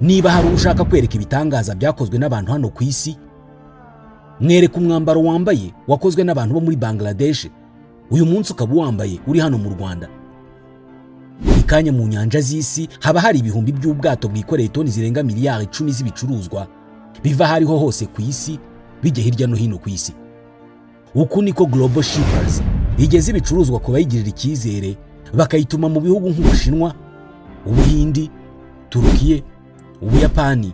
Niba hari ushaka kwereka ibitangaza byakozwe n'abantu hano ku isi, mwereka umwambaro wambaye wakozwe n'abantu bo muri Bangladesh, uyu munsi ukaba uwambaye uri hano mu Rwanda. Buri kanya mu nyanja z'isi haba hari ibihumbi by'ubwato bwikoreye toni zirenga miliyari 10 z'ibicuruzwa biva aho ariho hose ku isi bijya hirya no hino ku isi. Uku niko Global Shippers igeza ibicuruzwa ku bayigirira icyizere, bakayituma mu bihugu nk'Ubushinwa, Ubuhindi, Turukiye, Ubuyapani,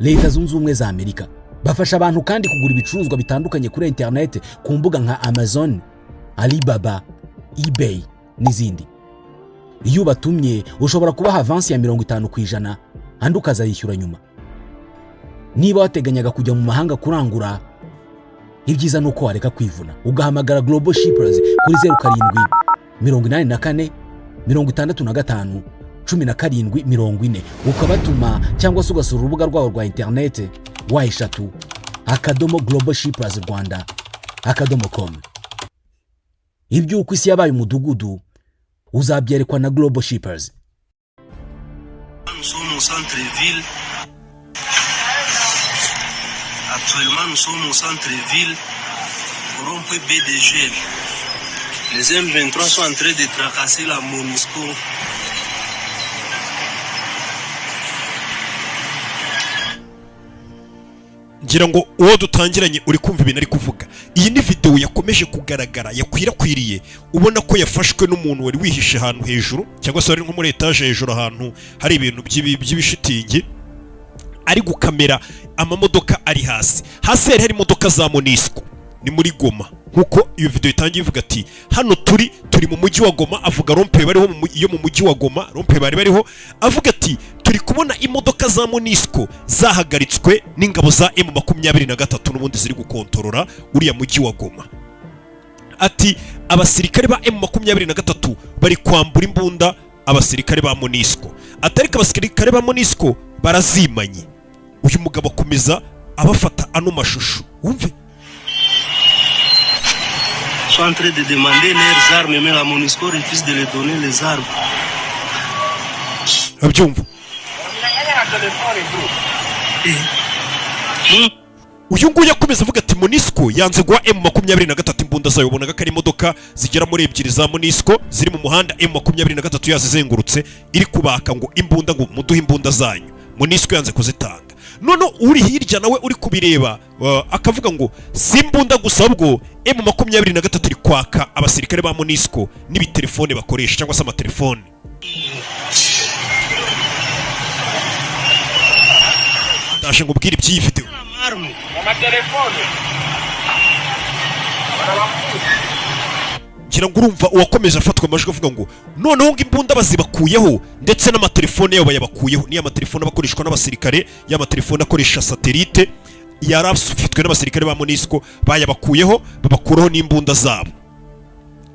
Leta Zunze Ubumwe za Amerika. Bafasha abantu kandi kugura ibicuruzwa bitandukanye kuri interineti ku mbuga nka Amazon, Alibaba, eBay n'izindi. Iyo ubatumye ushobora kubaha avansi ya 50%, andi ukazayishyura nyuma. Niba wateganyaga kujya mu mahanga kurangura, ibyiza ni uko wareka kwivuna ugahamagara Global Shippers kuri 0784 65 17 40, ukabatuma cyangwa se ugasura urubuga rwabo rwa interineti www.globalshippersrwanda.com. Iby'uko isi yabaye umudugudu uzabyerekwa na Global Shippers. Nous sommes au centre-ville. Actuellement, nous sommes au centre-ville, au rond-point BDG. Les M23 sont en train de tracasser la MONUSCO. Ngira ngo uwo dutangiranye uri kumva ibintu ari kuvuga. Iyi ni videwo yakomeje kugaragara, yakwirakwiriye, ubona ko yafashwe n'umuntu wari wihishe ahantu hejuru, cyangwa se wari nko muri etaje hejuru, ahantu hari ibintu by'ibishitingi, ari gukamera amamodoka ari hasi. Hasi hari hari imodoka za MONUSCO. Ni muri Goma, nkuko iyo video itangiye ivuga ati: "Hano turi mu mujyi wa Goma." Avuga rond-point bariho yo mu mujyi wa Goma, rond-point bari bariho. Avuga ati: "Turi kubona imodoka za MONUSCO zahagaritswe n'ingabo za M23 n'ubundi ziri gukontorora uriya mujyi wa Goma." Ati: "Abasirikare ba M23 bari kwambura imbunda abasirikare ba MONUSCO." Ati: "Ariko abasirikare ba MONUSCO barazimanye." Uyu mugabo akomeza abafata ano mashusho, wumve. Sont en train de demander leurs armes, mais la MONUSCO refuse de les donner les armes. Abyumva. Eh. Uyu nguyu akomeza avuga ati: "MONUSCO yanze guha M23 imbunda zayo." Ubonaga ko ari imodoka zigera muri ebyiri za MONUSCO ziri mu muhanda, M23 yazizengurutse, iri kubaka ngo imbunda, ngo muduhe imbunda zanyu. MONUSCO yanze kuzitanga. None uri hirya nawe uri kubireba, akavuga ngo si imbunda gusa, ahubwo M23 iri kwaka abasirikare ba MONUSCO n'ibitelefone bakoresha, cyangwa se amatelefone. Ndaje ngubwire iby'iyi video. Armes. Amatelefone barabakuye. Ngira ngo urumva uwakomeje afatwa amajwi avuga ngo noneho ngo imbunda bazibakuyeho, ndetse n'amatelefone yabo bayabakuyeho. Niyo amatelefone aba akoreshwa n'abasirikare, ya matelefone akoresha satelite, yari afitwe n'abasirikare ba MONUSCO, bayabakuyeho, babakuraho n'imbunda zabo.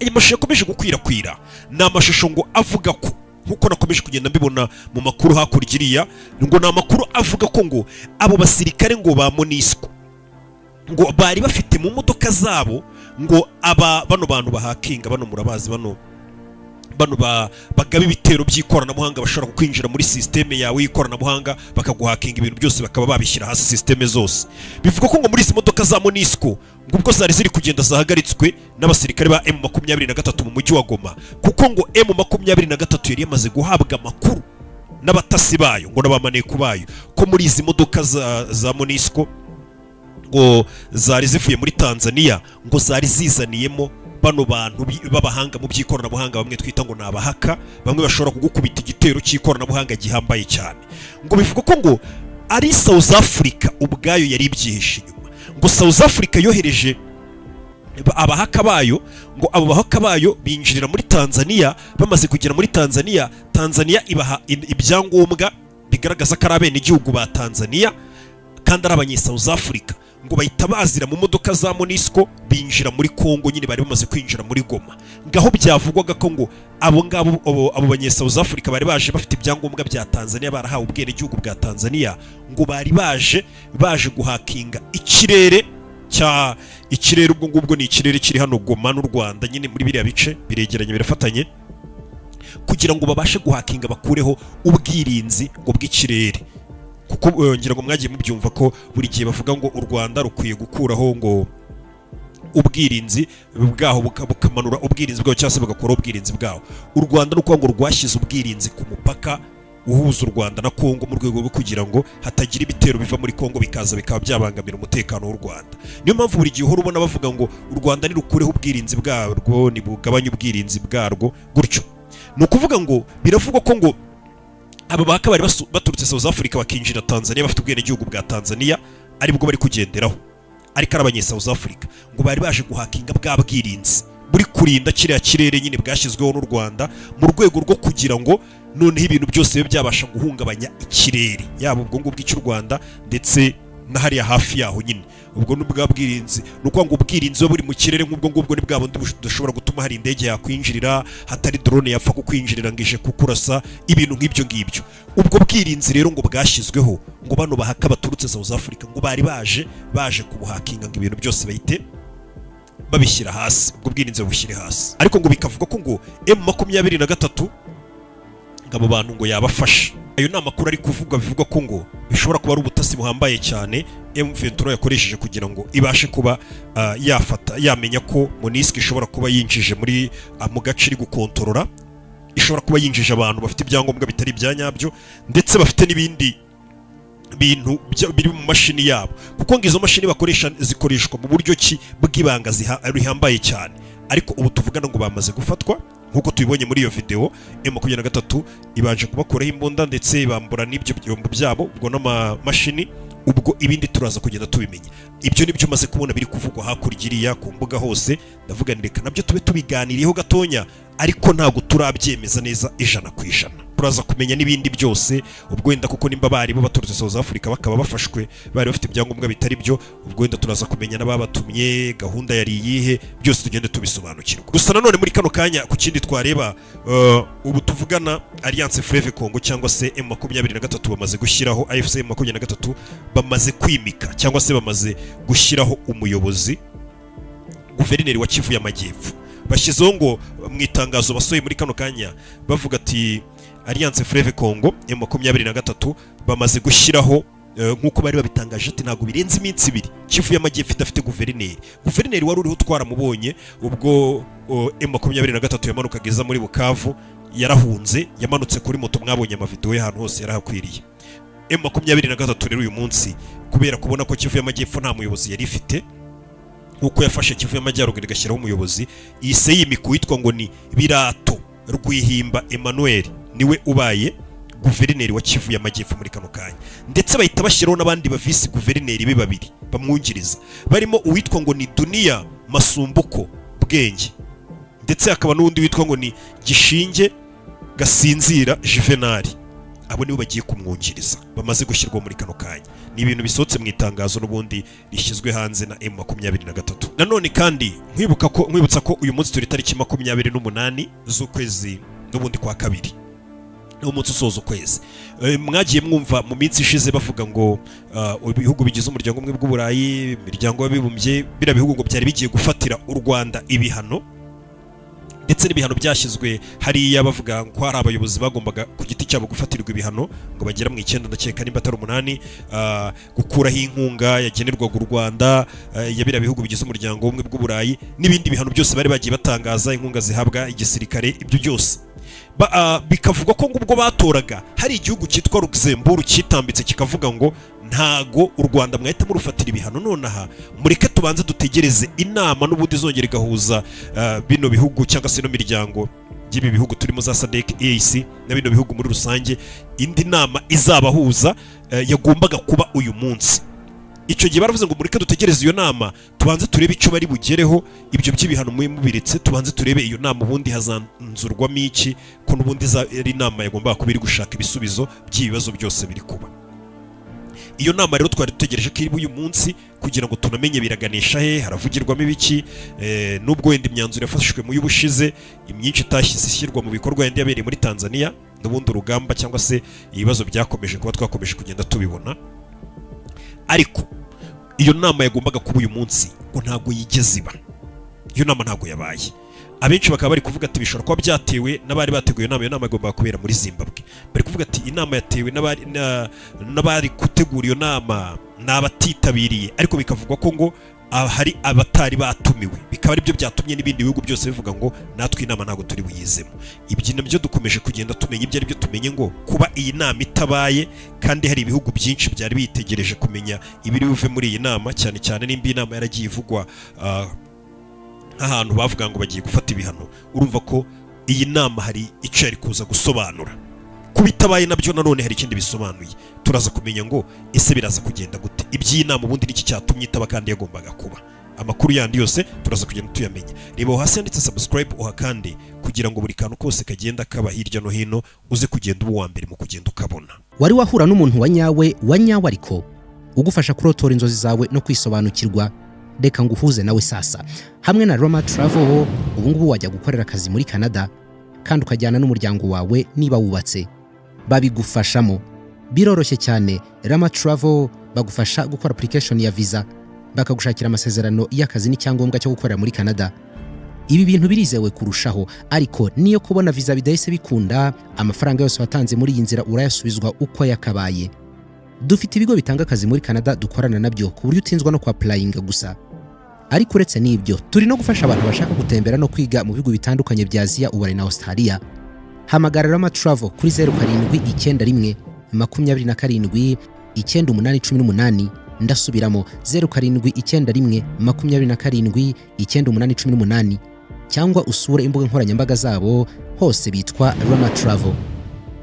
Aya mashusho yakomeje gukwirakwira ni amashusho ngo avuga ko, nkuko nakomeje kugenda mbibona mu makuru hakurya iriya, ngo ni amakuru avuga ko ngo abo basirikare ngo ba MONUSCO ngo bari bafite mu modoka zabo ngo aba bano bantu bahakinga, bano murabazi, bano bagaba ibitero by'ikoranabuhanga, bashobora kwinjira muri sisiteme yawe y'ikoranabuhanga, bakaguhakinga ibintu byose, bakaba babishyira hasi sisiteme zose. Bivuga ko ngo muri izi modoka za MONUSCO ngo ubwo zari ziri kugenda zahagaritswe n'abasirikare ba M23 mu mujyi wa Goma, kuko ngo M23 yari yamaze guhabwa amakuru n'abatasi bayo, ngo n'abamaneko bayo, ko muri izi modoka za MONUSCO ngo zari zivuye muri Tanzania, ngo zari zizaniyemo bano bantu b'abahanga mu by'ikoranabuhanga, bamwe twita ngo ni abahaka, bamwe bashobora kugukubita igitero cy'ikoranabuhanga gihambaye cyane. Ngo bivuga ko ngo ari South Africa ubwayo yari ibyihishe inyuma, ngo South Africa yohereje abahaka bayo, ngo abo bahaka bayo binjirira muri Tanzania. Bamaze kugera muri Tanzania, Tanzania ibaha ibyangombwa bigaragaza ko ari abenegihugu ba Tanzania kandi ari abanye South Africa, ngo bahita bazira mu modoka za MONUSCO binjira muri Congo. Nyine bari bamaze kwinjira muri Goma, ngaho byavugwaga ko ngo abo ngabo, abo banye South Africa bari baje bafite ibyangombwa bya Tanzania, barahawe ubwenegihugu bwa Tanzania, ngo bari baje guhakinga ikirere cya ikirere. Ubwo ngubwo ni ikirere kiri hano Goma n'u Rwanda, nyine muri biriya bice biregeranye, birafatanye, kugira ngo babashe guhakinga bakureho ubwirinzi ngo bw'ikirere. Kuko ngira ngo mwagiye mubyumva ko buri gihe bavuga ngo u Rwanda rukwiye gukuraho ngo ubwirinzi bwaho, bukamanura ubwirinzi bwaho cyangwa se bagakuraho ubwirinzi bwaho. U Rwanda ni ukuvuga ngo rwashyize ubwirinzi ku mupaka uhuza u Rwanda na Kongo mu rwego rwo kugira ngo hatagira ibitero biva muri Kongo bikaza bikaba byabangamira umutekano w'u Rwanda. Niyo mpamvu buri gihe uhora ubona bavuga ngo u Rwanda nirukureho ubwirinzi bwarwo, nibugabanye ubwirinzi bwarwo gutyo. Ni ukuvuga ngo biravugwa ko ngo aba baka bari baturutse South Africa bakinjira Tanzania bafite ubwenegihugu bwa Tanzania, aribwo bari kugenderaho, ariko ari abanye South Africa, ngo bari baje guhakinga bwa bwirinzi buri kurinda kiriya kirere nyine bwashyizweho n'u Rwanda, mu rwego rwo kugira ngo noneho ibintu byose bibe byabasha guhungabanya ikirere, yaba ubwo ngubwo icy'u Rwanda ndetse na hariya hafi yaho nyine. Ubwo ni bwa bwirinzi, ni ukuvuga ngo ubwirinzi buba buri mu kirere nk'ubwo ngubwo ni bwa bundi budashobora gutuma hari indege yakwinjirira, hatari drone yapfa kukwinjirira ngo ije kukurasa, ibintu nk'ibyo ngibyo. Ubwo bwirinzi rero ngo bwashyizweho, ngo bano bahaka baturutse South Africa ngo bari baje kubuhakinga, ngo ibintu byose bahite babishyira hasi, ubwo bwirinzi babushyire hasi. Ariko ngo bikavuga ko ngo M23 ngo abo bantu ngo yabafasha. Ayo ni amakuru ari kuvugwa, bivugwa ko ngo bishobora kuba ari ubutasi buhambaye cyane M23 yakoresheje kugira ngo ibashe kuba yafata, yamenya ko MONUSCO ishobora kuba yinjije muri mu gace iri gukontorora, ishobora kuba yinjije abantu bafite ibyangombwa bitari ibya nyabyo, ndetse bafite n'ibindi bintu biri mu mashini yabo, kuko ngo izo mashini bakoresha zikoreshwa mu buryo ki bw'ibanga rihambaye cyane. Ariko ubu tuvugana ngo bamaze gufatwa nk'uko tubibonye muri iyo video. M23 ibanje kubakuraho imbunda ndetse ibambura n'ibyo byombo byabo, ubwo n'amamashini. Ubwo ibindi turaza kugenda tubimenya. Ibyo nibyo maze kubona biri kuvugwa hakurya iriya ku mbuga hose. Ndavuga ni reka nabyo tube tubiganiriyeho gatonya, ariko ntabwo turabyemeza neza 100%. Turaza kumenya n'ibindi byose ubwo wenda, kuko nimba bari bo baturutse South Africa bakaba bafashwe bari bafite ibyangombwa bitari byo, ubwo wenda turaza kumenya n'ababatumye, gahunda yari iyihe, byose tugende tubisobanukirwa. Gusa nanone muri kano kanya ku kindi twareba, ubu tuvugana Alliance Fleuve Congo cyangwa se M23 bamaze gushyiraho, AFC M23 bamaze kwimika cyangwa se bamaze gushyiraho umuyobozi, guverineri wa Kivu y'Amajyepfo. Bashyizeho ngo mu itangazo basohoye muri kano kanya bavuga ati Alliance Fleuve Congo M23 bamaze gushyiraho, nk'uko bari babitangaje, ati ntabwo birenze iminsi 2 Kivu y'Amajyepfo idafite guverineri. Guverineri wari uriho twaramubonye ubwo M23 yamanukaga iza muri Bukavu, yarahunze, yamanutse kuri moto, mwabonye amavideo y'ahantu hose yarahakwiriye. M23 rero uyu munsi, kubera kubona ko Kivu y'Amajyepfo nta muyobozi yari ifite, nk'uko yafashe Kivu y'Amajyaruguru igashyiraho umuyobozi, ihise yimika uwitwa ngo ni Birato Rwihimba Emmanuel, niwe ubaye guverineri wa Kivu y'Amajyepfo muri kano kanya. Ndetse bahita bashyiraho n'abandi ba visi guverineri be babiri bamwungiriza, barimo uwitwa ngo ni Duniya Masumbuko Bwenge, ndetse hakaba n'undi witwa ngo ni Gishinge Gasinzira Juvenal. Abo nibo bagiye kumwungiriza bamaze gushyirwa muri kano kanya. Ni ibintu bisohotse mu itangazo n'ubundi rishyizwe hanze na M23. Nanone kandi nkwibuka ko nkwibutsa ko uyu munsi turi tariki 28 z'ukwezi n'ubundi kwa kabiri, ni umunsi usoza ukwezi. Mwagiye mwumva mu minsi ishize bavuga ngo ibihugu bigize Umuryango Umwe bw'Uburayi, Imiryango y'Abibumbye, biriya bihugu ngo byari bigiye gufatira u Rwanda ibihano, ndetse n'ibihano byashyizwe hariya bavuga ko hari abayobozi bagombaga ku giti cyabo gufatirwa ibihano ngo bagera mu 9, ndakeka nimba atari 8, gukuraho inkunga yagenerwaga u Rwanda ya biriya bihugu bigize Umuryango w'Ubumwe bw'Uburayi, n'ibindi bihano byose bari bagiye batangaza, inkunga zihabwa igisirikare, ibyo byose. Bikavugwa ko ngo ubwo batoraga hari igihugu cyitwa Luxembourg cyitambitse kikavuga ngo ntago u Rwanda mwahita murufatira ibihano nonaha, mureke tubanze dutegereze inama n'ubundi izongera igahuza bino bihugu cyangwa se ino miryango by'ibi bihugu turimo za SADC, EAC na bino bihugu muri rusange. Indi nama izabahuza yagombaga kuba uyu munsi. Icyo gihe baravuze ngo mureke dutegereze iyo nama, tubanze turebe icyo bari bugereho, ibyo by'ibihano mube mubiretse, tubanze turebe iyo nama ubundi hazanzurwamo iki, ko n'ubundi ari inama yagombaga kuba iri gushaka ibisubizo by'ibibazo byose biri kuba. Iyo nama rero twari dutegereje ko iri uyu munsi kugira ngo tunamenye biraganisha he, haravugirwamo ibiki, nubwo wenda imyanzuro yafashwe mu y'ubushize imyinshi itashyize ishyirwa mu bikorwa, yenda yabereye muri Tanzania, n'ubundi urugamba cyangwa se ibibazo byakomeje kuba, twakomeje kugenda tubibona. Ariko iyo nama yagombaga kuba uyu munsi ngo ntabwo yigeze iba, iyo nama ntabwo yabaye. Abenshi bakaba bari kuvuga ati bishobora kuba byatewe n'abari bateguye inama. Iyo nama igomba kubera muri Zimbabwe. Bari kuvuga ati inama yatewe n'abari gutegura iyo nama ni abatitabiriye, ariko bikavugwa ko ngo hari abatari batumiwe, bikaba aribyo byatumye n'ibindi bihugu byose bivuga ngo natwe inama ntabwo turi buyizemo. Ibyo nabyo dukomeje kugenda tumenya ibyo ari byo, tumenye ngo kuba iyi nama itabaye kandi hari ibihugu byinshi byari biyitegereje kumenya ibiri buve muri iyi nama, cyane cyane nimba iyi nama yaragiye ivugwa nk'ahantu bavuga ngo bagiye gufata ibihano. Urumva ko iyi nama hari icyo yari kuza gusobanura. Kuba itabaye nabyo nanone hari ikindi bisobanuye. Turaza kumenya ngo ese biraza kugenda gute iby'iyi nama, ubundi niki cyatumye itaba kandi yagombaga kuba. Amakuru yandi yose turaza kugenda tuyamenya. Reba aho hasi handitse subscribe, uhakande kugira ngo buri kantu kose kagenda kaba hirya no hino uze kugenda uba uwa mbere mu kugenda ukabona. Wari wahura n'umuntu wa nyawe, wa nyawe ariko ugufasha kurotora inzozi zawe no kwisobanukirwa? Reka nguhuze nawe sasa. Hamwe na Roma Travel, ubu ngubu wajya gukorera akazi muri Canada kandi ukajyana n'umuryango wawe niba wubatse. Babigufashamo, biroroshye cyane. Rama Travel bagufasha gukora application ya visa, bakagushakira amasezerano y'akazi n'icyangombwa cyo gukorera muri Canada. Ibi bintu birizewe kurushaho, ariko niyo kubona visa bidahise bikunda, amafaranga yose watanze muri iyi nzira urayasubizwa uko yakabaye. Dufite ibigo bitanga akazi muri Canada dukorana nabyo, ku buryo utinzwa no kwapplyinga gusa. Ariko uretse n'ibyo, turi no gufasha abantu bashaka gutembera no kwiga mu bihugu bitandukanye bya Aziya, Uburayi na Australia. Hamagara Rama Travel kuri 0791 27 98 18. Ndasubiramo: 0791 27 98 18, cyangwa usure imbuga nkoranyambaga zabo, hose bitwa Rama Travel.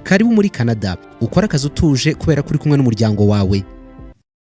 Karibu muri Canada, ukore akazi utuje kubera ko uri kumwe n'umuryango wawe.